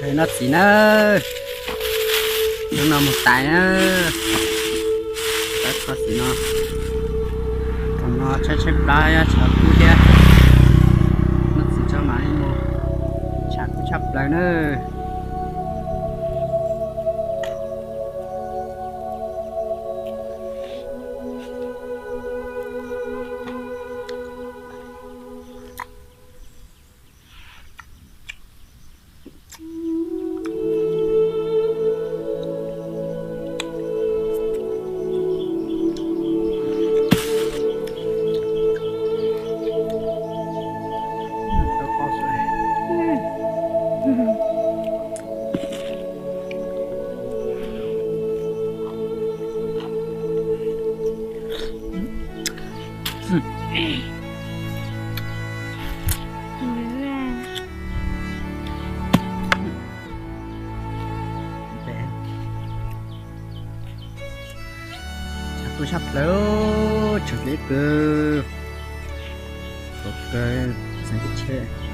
Noj txiv nawb, hnub no mus tais na. Tab kho txiv no, tus no tshaib tshaib plab, tshav kub thiab. Noj txiv tso mam li mus, tshav kub tshaj plaws na. Tshav kub tshaj plaws, tseem ib pw, kawg, xeev tib tsheb.